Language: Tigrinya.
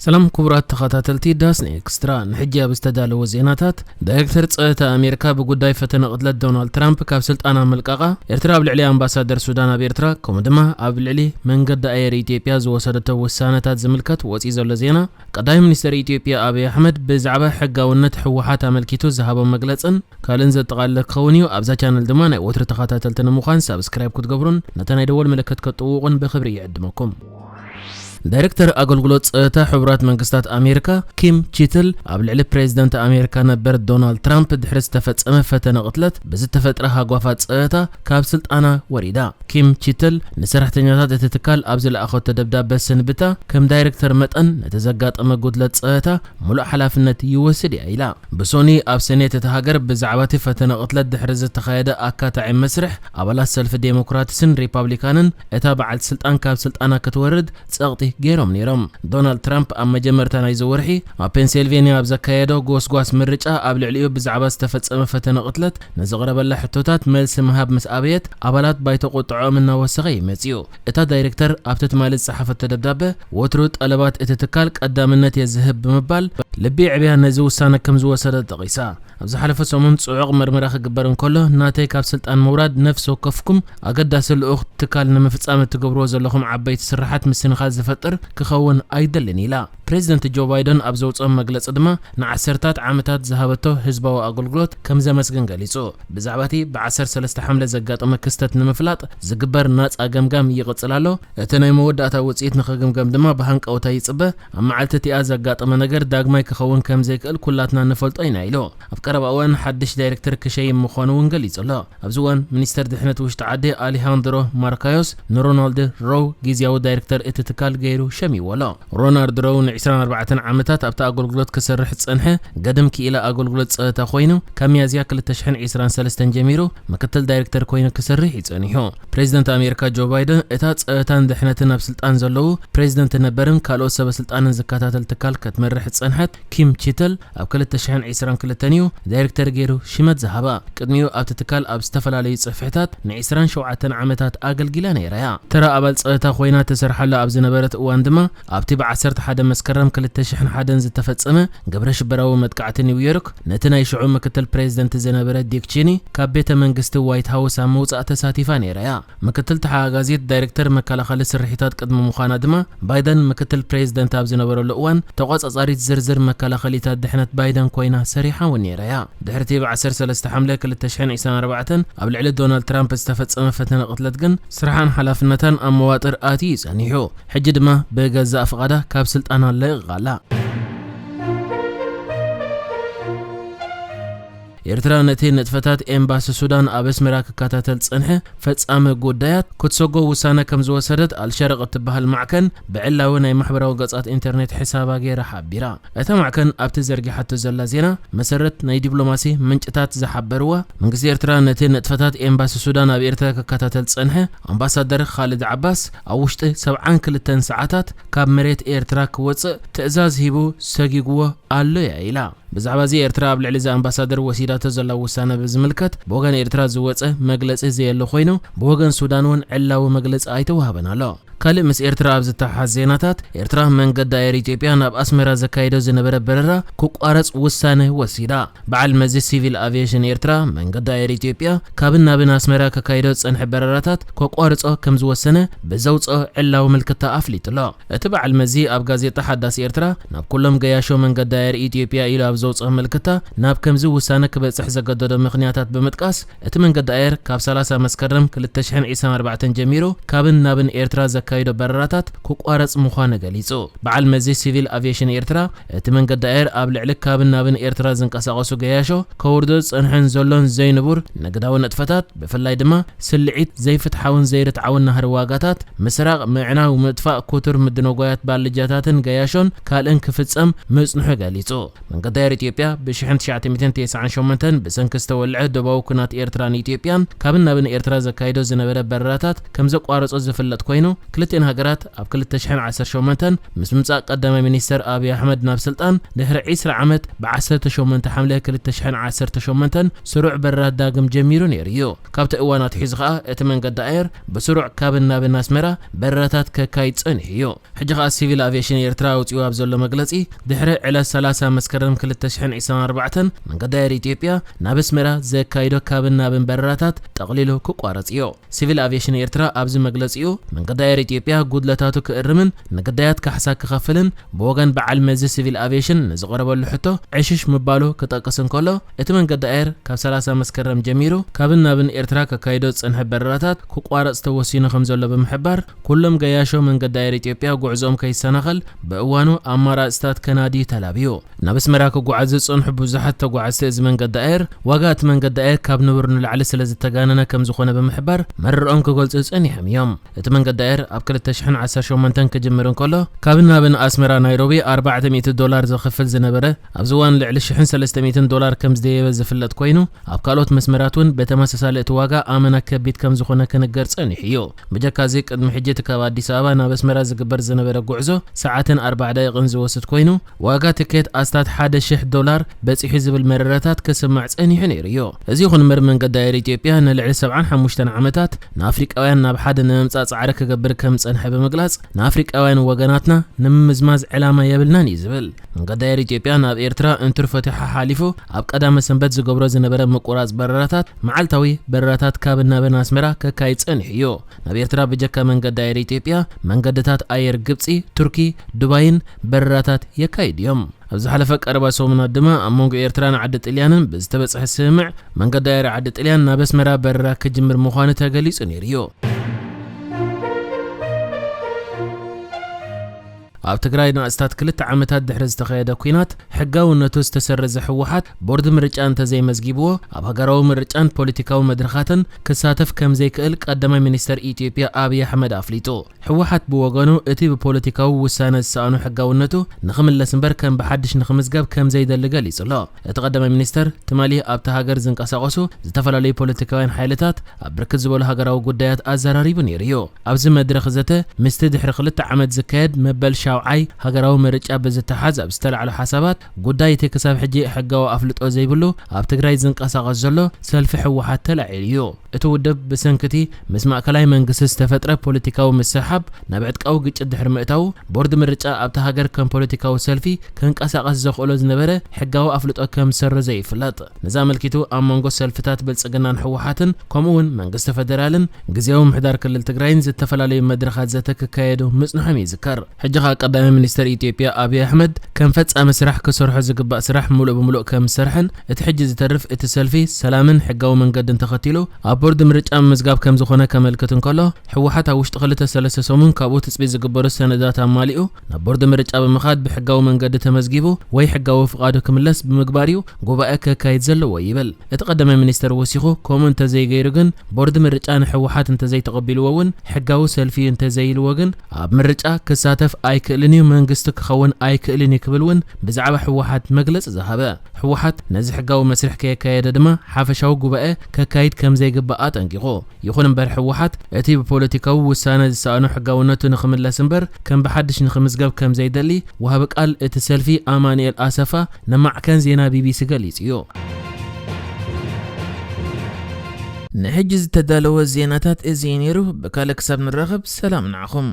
ሰላም ክቡራት ተኸታተልቲ ዳስኒ ኤክስትራ፣ ንሕጂ ኣብ ዝተዳለወ ዜናታት፣ ዳይሬክተር ጸጥታ ኣሜሪካ ብጉዳይ ፈተነ ቅትለት ዶናልድ ትራምፕ ካብ ስልጣና ምልቃቓ፣ ኤርትራ ኣብ ልዕሊ ኣምባሳደር ሱዳን ኣብ ኤርትራ፣ ከምኡ ድማ ኣብ ልዕሊ መንገዲ ኣየር ኢትዮጵያ ዝወሰደቶ ውሳነታት ዝምልከት ወጺኡ ዘሎ ዜና፣ ቀዳማይ ሚኒስተር ኢትዮጵያ ኣብይ ኣሕመድ ብዛዕባ ሕጋውነት ህወሓት ኣመልኪቱ ዝሃቦ መግለጽን ካልእን ዘጠቓለለ ክኸውን እዩ። ኣብዛ ቻነል ድማ ናይ ወትሩ ተኸታተልቲ ንምዃን ሳብስክራይብ ክትገብሩን ነታ ናይ ደወል ምልክት ክትጥውቑን ብኽብሪ ይዕድመኩም። ዳይሬክተር ኣገልግሎት ጸጥታ ሕቡራት መንግስታት ኣሜሪካ ኪም ቺትል ኣብ ልዕሊ ፕሬዚደንት ኣሜሪካ ነበር ዶናልድ ትራምፕ ድሕሪ ዝተፈጸመ ፈተነ ቅትለት ብዝተፈጥረ ሃጓፋት ጸጥታ ካብ ስልጣና ወሪዳ። ኪም ቺትል ንሰራሕተኛታት እቲ ትካል ኣብ ዝለኣኸቶ ደብዳበ ስንብታ፣ ከም ዳይሬክተር መጠን ነቲ ዘጋጠመ ጉድለት ጸጥታ ሙሉእ ሓላፍነት ይወስድ እያ ኢላ። ብሶኒ ኣብ ሰኔት እታ ሃገር ብዛዕባ እቲ ፈተነ ቅትለት ድሕሪ ዝተኻየደ ኣካታዒ መስርሕ፣ ኣባላት ሰልፊ ዴሞክራትስን ሪፓብሊካንን እታ በዓልቲ ስልጣን ካብ ስልጣና ክትወርድ ጸቕጢ ገይሮም ነይሮም። ዶናልድ ትራምፕ ኣብ መጀመርታ ናይዚ ወርሒ ኣብ ፔንሲልቬንያ ኣብ ዘካየዶ ጎስጓስ ምርጫ፣ ኣብ ልዕሊኡ ብዛዕባ ዝተፈጸመ ፈተነ ቅትለት ንዝቐረበላ ሕቶታት መልሲ ምሃብ ምስ ኣበየት፣ ኣባላት ባይቶ ቁጥዐኦም እናወሰኸ እዩ መጺኡ። እታ ዳይሬክተር ኣብቲ ትማሊ ዝጸሓፈቶ ደብዳበ፣ ወትሩ ጠለባት እቲ ትካል ቀዳምነት እየ ዝህብ ብምባል፣ ልቢ የዕብያ ነዚ ውሳነ ከም ዝወሰደት ጠቒሳ። ኣብ ዝሓለፈ ሰሙን ጽዑቕ መርመራ ክግበር እንከሎ፣ ናተይ ካብ ስልጣን ምውራድ ነፍሲ ወከፍኩም ኣገዳሲ ልኡኽ ትካል ንምፍጻም እትገብርዎ ዘለኹም ዓበይቲ ስራሓት ምስንኻል ዝፈጥር ክኸውን ኣይደልን ኢላ። ፕሬዚደንት ጆ ባይደን ኣብ ዘውጽኦ መግለጺ ድማ፣ ንዓሰርታት ዓመታት ዝሃበቶ ህዝባዊ ኣገልግሎት ከም ዘመስግን ገሊጹ። ብዛዕባ እቲ ብ ዓሰርተ ሰለስተ ሓምለ ዘጋጠመ ክስተት ንምፍላጥ ዝግበር ናጻ ገምጋም ይቕጽል ኣሎ። እቲ ናይ መወዳእታ ውጽኢት ንኽግምገም ድማ ብሃንቀውታ ይጽበ። ኣብ መዓልቲ እቲኣ ዘጋጠመ ነገር ዳግማይ ክኸውን ከም ዘይክእል ኩላትና ንፈልጦ ኢና ኢሉ። ኣብ ቀረባ እዋን ሓድሽ ዳይሬክተር ክሸይም ምዃኑ እውን ገሊጹ ኣሎ። ኣብዚ እዋን ሚኒስተር ድሕነት ውሽጢ ዓዲ ኣሊሃንድሮ ማርካዮስ ንሮናልድ ሮው ግዝያዊ ዳይሬክተር እቲ ትካል ገይሩ ሸሚዎ ኣሎ። ሮናልድ ሮው ን ዕስራን ኣርባዕተን ዓመታት ኣብቲ ኣገልግሎት ክሰርሕ ዝጸንሐ፣ ገድም ክኢላ ኣገልግሎት ጸጥታ ኮይኑ፣ ካብ ሚያዝያ ክልተ ሽሕን ዕስራን ሰለስተን ጀሚሩ ምክትል ዳይሬክተር ኮይኑ ክሰርሕ እዩ ጸኒሑ። ፕሬዚደንት ኣሜሪካ ጆ ባይደን፣ እታ ጸጥታን ድሕነትን ኣብ ስልጣን ዘለዉ ፕሬዚደንት ነበርን ካልኦት ሰበ ስልጣንን ዝከታተል ትካል ክትመርሕ ዝጸንሐት ኪም ቺትል፣ ኣብ ክልተ ሽሕን ዕስራን ክልተን እዩ ዳይሬክተር ገይሩ ሽመት ዝሃባ። ቅድሚኡ ኣብቲ ትካል ኣብ ዝተፈላለዩ ጽፍሕታት ንዕስራን ሸውዓተን ዓመታት ኣገልጊላ ነይራ እያ። ተራ ኣባል ጸጥታ ኮይና ትሰርሓሉ ኣብ ዝነበረት እዋን ድማ፣ ኣብቲ ብ ዓሰርተ ሓደ መስከረም ክልተ ሽሕን ሓደን ዝተፈጸመ ግብረ ሽበራዊ መጥቃዕቲ ኒውዮርክ፣ ነቲ ናይ ሽዑ ምክትል ፕሬዚደንት ዝነበረ ዲክ ቺኒ ካብ ቤተ መንግስቲ ዋይት ሃውስ ኣብ ምውጻእ ተሳቲፋ ነይራ እያ። ምክትል ተሓጋጋዚት ዳይሬክተር መከላኸሊ ስርሒታት ቅድሚ ምዃና ድማ፣ ባይደን ምክትል ፕሬዚደንት ኣብ ዝነበረሉ እዋን፣ ተቖጻጻሪት ዝርዝር መከላኸሊታት ድሕነት ባይደን ኮይና ሰሪሓ እውን ነይራ እያ። ድሕሪ እቲ ብ ዓሰርተ ሰለስተ ሓምለ ክልተ ሽሕን ዕስራን ኣርባዕተን ኣብ ልዕሊ ዶናልድ ትራምፕ ዝተፈጸመ ፈተነ ቅትለት ግን፣ ስርሓን ሓላፍነታን ኣብ መዋጥር ኣትዩ እዩ ጸኒሑ። ሕጂ ድማ ብገዛእ ፍቓዳ ካብ ስልጣና ለቒቓ ኣላ። ኤርትራ ነቲ ንጥፈታት ኤምባሲ ሱዳን ኣብ ኣስመራ ክከታተል ዝጸንሐ ፈጻሚ ጉዳያት ክትሰጎ ውሳነ ከም ዝወሰደት ኣልሸረቕ እትበሃል ማዕከን ብዕላዊ ናይ ማሕበራዊ ገጻት ኢንተርኔት ሕሳባ ገይራ ሓቢራ። እታ ማዕከን ኣብቲ ዘርጊሓቶ ዘላ ዜና፣ መሰረት ናይ ዲፕሎማሲ ምንጭታት ዝሓበርዋ፣ መንግስቲ ኤርትራ ነቲ ንጥፈታት ኤምባሲ ሱዳን ኣብ ኤርትራ ክከታተል ዝጸንሐ ኣምባሳደር ኻልድ ዓባስ ኣብ ውሽጢ ሰብዓን ክልተን ሰዓታት ካብ መሬት ኤርትራ ክወጽእ ትእዛዝ ሂቡ ሰጊግዎ ኣሎ እያ ኢላ። ብዛዕባ እዚ ኤርትራ ኣብ ልዕሊ እዚ ኣምባሳደር ወሲዳቶ ዘላ ውሳነ ብዝምልከት ብወገን ኤርትራ ዝወጸ መግለጺ ዘየለ ኮይኑ፣ ብወገን ሱዳን እውን ዕላዊ መግለጺ ኣይተዋህበን ኣሎ። ካልእ ምስ ኤርትራ ኣብ ዝተሓሓዝ ዜናታት፣ ኤርትራ መንገዲ ኣየር ኢትዮጵያ ናብ ኣስመራ ዘካይዶ ዝነበረ በረራ ክቋረጽ ውሳነ ወሲዳ። በዓል መዚ ሲቪል ኣቪየሽን ኤርትራ፣ መንገዲ ኣየር ኢትዮጵያ ካብን ናብን ኣስመራ ከካይዶ ዝጸንሐ በረራታት ከቋርጾ ከም ዝወሰነ ብዘውጽኦ ዕላዊ ምልክታ ኣፍሊጡ ኣሎ። እቲ በዓል መዚ ኣብ ጋዜጣ ሓዳስ ኤርትራ፣ ናብ ኩሎም ገያሾ መንገዲ ኣየር ኢትዮጵያ ኢሉ ኣብ ዘውጽኦ ምልክታ፣ ናብ ከምዚ ውሳነ ክበጽሕ ዘገደዶ ምኽንያታት ብምጥቃስ፣ እቲ መንገዲ ኣየር ካብ ሰላሳ መስከረም ክልተ ሽሕን ዕስራን ኣርባዕተን ጀሚሩ ካብን ናብን ኤርትራ ዘካይዶ በረራታት ክቋረጽ ምዃኑ ገሊጹ። በዓል መዚ ሲቪል ኣቪየሽን ኤርትራ፣ እቲ መንገዲ ኣየር ኣብ ልዕሊ ካብን ናብን ኤርትራ ዝንቀሳቐሱ ገያሾ ከውርዶ ዝጸንሐን ዘሎን ዘይንቡር ንግዳዊ ንጥፈታት፣ ብፍላይ ድማ ስልዒት ዘይፍትሓውን ዘይርትዓውን ናህሪ ዋጋታት፣ ምስራቕ፣ ምዕናው፣ ምጥፋእ፣ ክቱር ምድንጓያት ባልጃታትን ገያሾን ካልእን ክፍጸም ምጽንሑ ገሊጹ። መንገዲ ኣየር ኢትዮጵያ ብ ሽሕን ትሽዓተ ሚእትን ተስዓን ሸሞንተን ብሰንኪ ዝተወልዐ ዶባዊ ኲናት ኤርትራን ኢትዮጵያን ካብን ናብን ኤርትራ ዘካይዶ ዝነበረ በረራታት ከም ዘቋረጾ ዝፍለጥ ኮይኑ፣ እተን ሃገራት ኣብ ክልተ ሽሕን ዓሰርተ ሸሞንተን ምስ ምምጻእ ቀዳማይ ሚኒስተር ኣብይ ኣሕመድ ናብ ስልጣን ድሕሪ ዕስራ ዓመት ብ ዓሰርተ ሸሞንተ ሓምለ ክልተ ሽሕን ዓሰርተ ሸሞንተን ስሩዕ በረራት ዳግም ጀሚሩ ነይሩ እዩ። ካብቲ እዋን ኣትሒዙ ከኣ እቲ መንገዲ ኣየር ብስሩዕ ካብን ናብን ኣስመራ በረራታት ከካይድ ጸኒሑ እዩ። ሕጂ ከኣ ሲቪል ኣቪዬሽን ኤርትራ ኣውጺኡ ኣብ ዘሎ መግለጺ፣ ድሕሪ ዕለት ሰላሳ መስከረም ክልተ ሽሕን ዕስራን ኣርባዕተን መንገዲ ኣየር ኢትዮጵያ ናብ ኣስመራ ዘካይዶ ካብን ናብን በረራታት ጠቕሊሉ ክቋረጽ እዩ። ሲቪል ኣቪዬሽን ኤርትራ ኣብዚ መግለጺኡ፣ መንገዲ ኣየር ኢትዮጵያ ጉድለታቱ ክእርምን ንግዳያት ካሕሳ ክኸፍልን ብወገን በዓል መዚ ሲቪል ኣቪዬሽን ንዝቐረበሉ ሕቶ ዕሽሽ ምባሉ ክጠቅስ እንከሎ፣ እቲ መንገዲ ኣየር ካብ ሰላሳ መስከረም ጀሚሩ ካብን ናብን ኤርትራ ከካይዶ ዝጸንሐ በረራታት ክቋረጽ ተወሲኑ ከም ዘሎ ብምሕባር፣ ኩሎም ገያሾ መንገዲ ኣየር ኢትዮጵያ ጉዕዞኦም ከይሰናኸል ብእዋኑ ኣማራጽታት ከናድዩ ተላብዩ። ናብ ኣስመራ ክጓዓዙ ዝጸንሑ ብዙሓት ተጓዓዝቲ እዚ መንገዲ ኣየር፣ ዋጋ እቲ መንገዲ ኣየር ካብ ንቡር ንላዕሊ ስለ ዝተጋነነ ከም ዝኾነ ብምሕባር፣ መረርኦም ክገልጹ ጸኒሖም እዮም። እቲ መንገዲ ኣየር ኣብ ክልተ ሽሕን ዓሰርተ ሸሞንተን ክጅምር እንከሎ፣ ካብን ናብን ኣስመራ ናይሮቢ ኣርባዕተ ሚእቲ ዶላር ዘኽፍል ዝነበረ፣ ኣብዚ እዋን ልዕሊ ሽሕን ሰለስተ ሚእትን ዶላር ከም ዝደየበ ዝፍለጥ ኮይኑ፣ ኣብ ካልኦት መስመራት እውን ብተመሳሳሊ እቲ ዋጋ ኣመና ከቢድ ከም ዝኾነ ክንገር ጸኒሑ እዩ። ብጀካ እዚ፣ ቅድሚ ሕጂ እቲ ካብ ኣዲስ ኣበባ ናብ ኣስመራ ዝግበር ዝነበረ ጉዕዞ ሰዓትን ኣርባዕ ደቂቕን ዝወስድ ኮይኑ፣ ዋጋ ትኬት ኣስታት ሓደ ሽሕ ዶላር በጺሑ ዝብል መረረታት ክስማዕ ጸኒሑ ነይሩ እዩ። እዚ ይኹን እምበር፣ መንገዲ ኣየር ኢትዮጵያ ንልዕሊ ሰብዓን ሓሙሽተን ዓመታት ንኣፍሪቃውያን ናብ ሓደ ንምምጻእ ጻዕሪ ክገብር ከም ዝጸንሐ ብምግላጽ፣ ንኣፍሪቃውያን ወገናትና ንምምዝማዝ ዕላማ የብልናን እዩ ዝብል። መንገዲ ኣየር ኢትዮጵያ ናብ ኤርትራ እንትርፎ ሓሓሊፉ ኣብ ቀዳመ ሰንበት ዝገብሮ ዝነበረ ምቁራጽ በረራታት፣ መዓልታዊ በረራታት ካብን ናብን ኣስመራ ከካይድ ጸኒሑ እዩ። ናብ ኤርትራ ብጀካ መንገዲ ኣየር ኢትዮጵያ፣ መንገድታት ኣየር ግብጺ፣ ቱርኪ፣ ዱባይን በረራታት የካይዱ እዮም። ኣብ ዝሓለፈ ቀረባ ሰሙናት ድማ ኣብ መንጎ ኤርትራን ዓዲ ጥልያንን ብዝተበጽሐ ስምምዕ፣ መንገዲ ኣየር ዓዲ ጥልያን ናብ ኣስመራ በረራ ክጅምር ምዃኑ ተገሊጹ ነይሩ እዩ። ኣብ ትግራይ ንኣስታት ክልተ ዓመታት ድሕሪ ዝተኻየደ ኲናት ሕጋውነቱ ዝተሰረዘ ህወሓት፣ ቦርድ ምርጫ እንተዘይመዝጊብዎ፣ ኣብ ሃገራዊ ምርጫን ፖለቲካዊ መድረኻትን ክሳተፍ ከም ዘይክእል ቀዳማይ ሚኒስተር ኢትዮጵያ ኣብይ ኣሕመድ ኣፍሊጡ። ህወሓት ብወገኑ፣ እቲ ብፖለቲካዊ ውሳነ ዝሰኣኑ ሕጋውነቱ ንኽምለስ እምበር ከም ብሓድሽ ንኽምዝገብ ከም ዘይደሊ ገሊጹ ኣሎ። እቲ ቀዳማይ ሚኒስተር፣ ትማሊ ኣብታ ሃገር ዝንቀሳቐሱ ዝተፈላለዩ ፖለቲካውያን ሓይልታት ኣብ ብርክት ዝበሉ ሃገራዊ ጉዳያት ኣዘራሪቡ ነይሩ እዩ። ኣብዚ መድረኽ ዘተ፣ ምስቲ ድሕሪ ክልተ ዓመት ዝካየድ መበል ሻውዓይ ሃገራዊ ምርጫ ብዝተሓዝ ኣብ ዝተላዕሉ ሓሳባት፣ ጉዳይ እቲ ክሳብ ሕጂ ሕጋዊ ኣፍልጦ ዘይብሉ ኣብ ትግራይ ዝንቀሳቐስ ዘሎ ሰልፊ ህወሓት ተላዒሉ እዩ። እቲ ውድብ ብሰንኪ እቲ ምስ ማእከላይ መንግስቲ ዝተፈጥረ ፖለቲካዊ ምስሕሓብ ናብ ዕጥቃዊ ግጭት ድሕሪ ምእታዉ፣ ቦርድ ምርጫ ኣብታ ሃገር ከም ፖለቲካዊ ሰልፊ ከንቀሳቐስ ዘኽእሎ ዝነበረ ሕጋዊ ኣፍልጦ ከም ዝሰረዞ ይፍለጥ። ነዚ ኣመልኪቱ ኣብ መንጎ ሰልፍታት ብልጽግናን ህወሓትን፣ ከምኡ እውን መንግስቲ ፈደራልን ግዝያዊ ምምሕዳር ክልል ትግራይን ዝተፈላለዩ መድረኻት ዘተ ክካየዱ ምጽንሖም ይዝከር። ሕጂ ኸኣ ቀዳማይ ሚኒስተር ኢትዮጵያ ኣብይ ኣሕመድ ከም ፈጻሚ ስራሕ ክሰርሖ ዝግባእ ስራሕ ምሉእ ብምሉእ ከም ዝሰርሐን፣ እቲ ሕጂ ዝተርፍ እቲ ሰልፊ ሰላምን ሕጋዊ መንገድን ተኸቲሉ ኣብ ቦርድ ምርጫ ምምዝጋብ ከም ዝኾነ ከመልክት እንከሎ፣ ህወሓት ኣብ ውሽጢ ክልተ ሰለስተ ሰሙን ካብኡ ትጽቢት ዝግበሩ ሰነዳት ኣማሊኡ ናብ ቦርድ ምርጫ ብምኻድ ብሕጋዊ መንገዲ ተመዝጊቡ ወይ ሕጋዊ ፍቓዱ ክምለስ ብምግባር እዩ ጉባኤ ከካይድ ዘለዎ ይብል። እቲ ቀዳማይ ሚኒስተር ወሲኹ፣ ከምኡ እንተዘይገይሩ ግን፣ ቦርድ ምርጫ ንህወሓት እንተዘይተቐቢልዎ እውን፣ ሕጋዊ ሰልፊ እዩ እንተዘይኢልዎ ግን፣ ኣብ ምርጫ ክሳተፍ ኣይክእልን እዩ፣ መንግስቲ ክኸውን ኣይክእልን እዩ ክብል እውን ብዛዕባ ህወሓት መግለጺ ዝሃበ። ህወሓት ነዚ ሕጋዊ መስርሕ ከየካየደ ድማ ሓፈሻዊ ጉባኤ ከካይድ ከም ዘይግባእ ኣጠንቂቑ። ይኹን እምበር ህወሓት እቲ ብፖለቲካዊ ውሳነ ዝሰኣኖ ሕጋውነቱ ንኽምለስ እምበር ከም ብሓድሽ ንኽምዝገብ ከም ዘይደሊ ወሃቢ ቃል እቲ ሰልፊ ኣማኑኤል ኣሰፋ ንማዕከን ዜና ቢቢሲ ገሊጹ እዩ። ንሕጂ ዝተዳለወ ዜናታት እዚ እዩ ነይሩ። ብካልእ ክሳብ ንራኸብ ሰላም ንዓኹም።